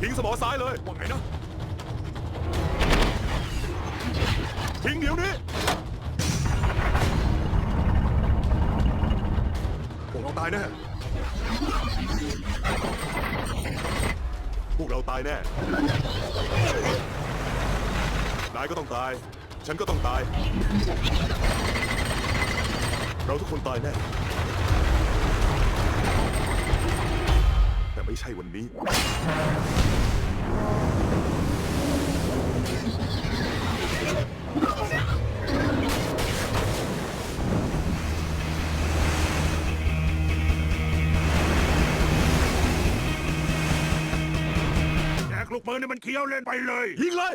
ຍິງສະໝໍຊ້າຍເລີຍ. ວ່າໄງນະ? ຍິງດຽວນີ້! ພວກເຮົາຕາຍແນ່. ພວກເຮົາຕາຍແນ່. ນາຍກໍຕ້ອງຕາຍ. ฉันก็ต้องตาย. เราทุกคนตายแน่. แต่ไม่ใช่วันนี้. ແຈກລູກປືນໃຫ້ມັນຂຽວເຫຼັ້ນໄປເລີຍ. ຍິງເລີຍ!